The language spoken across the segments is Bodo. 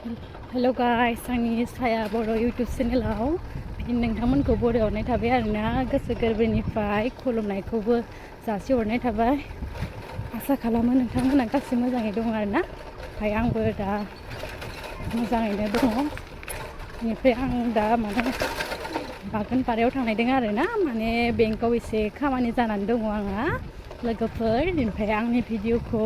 हेलो गाइस आंनि साया बर' यूट्यूब चेनेलाव फिन नोंथांमोनखौ बरायहरनाय थाबाय आरोना गोसो गोरबोनिफ्राय खुलुमनायखौबो जासिहरनाय थाबाय। आसा खालामो नोंथांमोना गासै मोजाङै दं आरोना। ओमफ्राय आंबो दा मोजाङैनो दङ। बेनिफ्राय आं दा माने बागानपारायाव थांनायदों आरोना, माने बेंकआव एसे खामानि जानानै दङ आंहा लोगोफोर। ओमफ्राय आंनि भिडिअखौ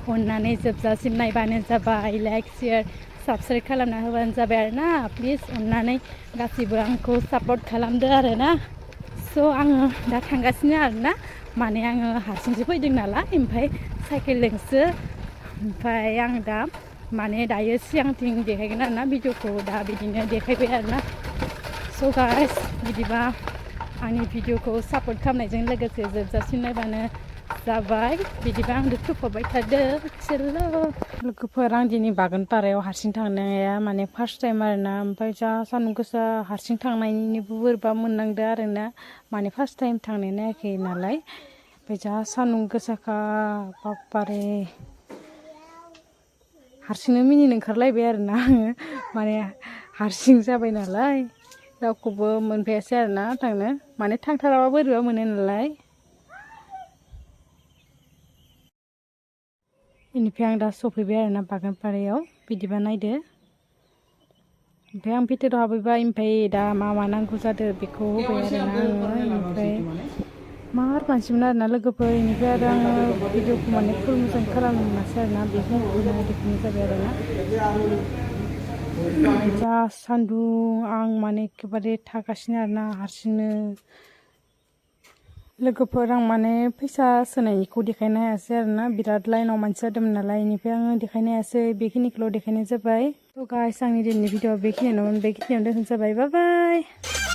अननानै जोबजासिम नायबानो जाबाय, लाइक शेयार साबस्क्राइब खालामना होबानो जाबाय आरोना। प्लिज अननानै गासिबो आंखौ सापर्ट खालामदो आरोना। स' आङो दा थांगासिनो आरोना, माने आङो हारसिंसो फैदों नालाय, ओमफ्राय साइकेलजोंसो। ओमफ्राय आं दा माने दायो सिगांथिं देखायगोन आरोना भिडिअखौ, दा बिदिनो देखायबाय आरोना। स' गाइस बिदिबा आंनि भिडिअखौ सापर्ट खालामनायजों लोगोसे जोबजासिम नायबानो जाबाय। बिदिबा आंजों फैफाबाय थादो चेल्ल'। लोगोफोर आं दिनै बागानपारायाव हारसिं थांनाया माने फार्स्ट टाइम आरोना। ओमफ्राय जा सान्दुं गोसा हारसिं थांनायनिबो बोरैबा मोननांदो आरोना, माने फार्स्ट टाइम थांनाय नायाखै नालाय। ओमफ्राय जा सान्दुं गोसाखा बाप्पारे, हारसिंनो मिनिनो ओंखारलायबाय आरोना आङो, माने हारसिं जाबाय नालाय रावखौबो मोनफायासै आरोना थांनो, माने थांथाराबा बोरैबा मोनो नालाय। बेनिफ्राय आं दा सफैबाय आरोना बागानपारायाव, बिदिबा नायदो। ओमफ्राय आं भितराव हाबैबाय, ओमफ्राय दा मा नांगौ जादों बेखौ होबाय आरोना आङो। ओमफ्राय मार मानसिमोन आरोना लोगोफोर। बेनिफ्राय आरो आङो भिडिअखौ माने फुल मोजां खालामनो मोनासै आरोना, बेखिनिखौनो देखायनाय जाबाय आरोना। जा सान्दुं, आं माने एखेबारे थागासिनो आरोना हारसिंनो। लोगोफोर आं माने फैसा सोनायखौ देखायनो हायासै आरोना, बिराद लाइनाव मानसि जादोंमोन नालाय। बेनिफ्राय आङो देखायनो हायासै, बेखिनिखौल' देखायनाय जाबाय। थ' गाइस आंनि दिनैनि भिडिअ बेखिनियावनो दोनथ'नाय जाबाय। बाय बाय।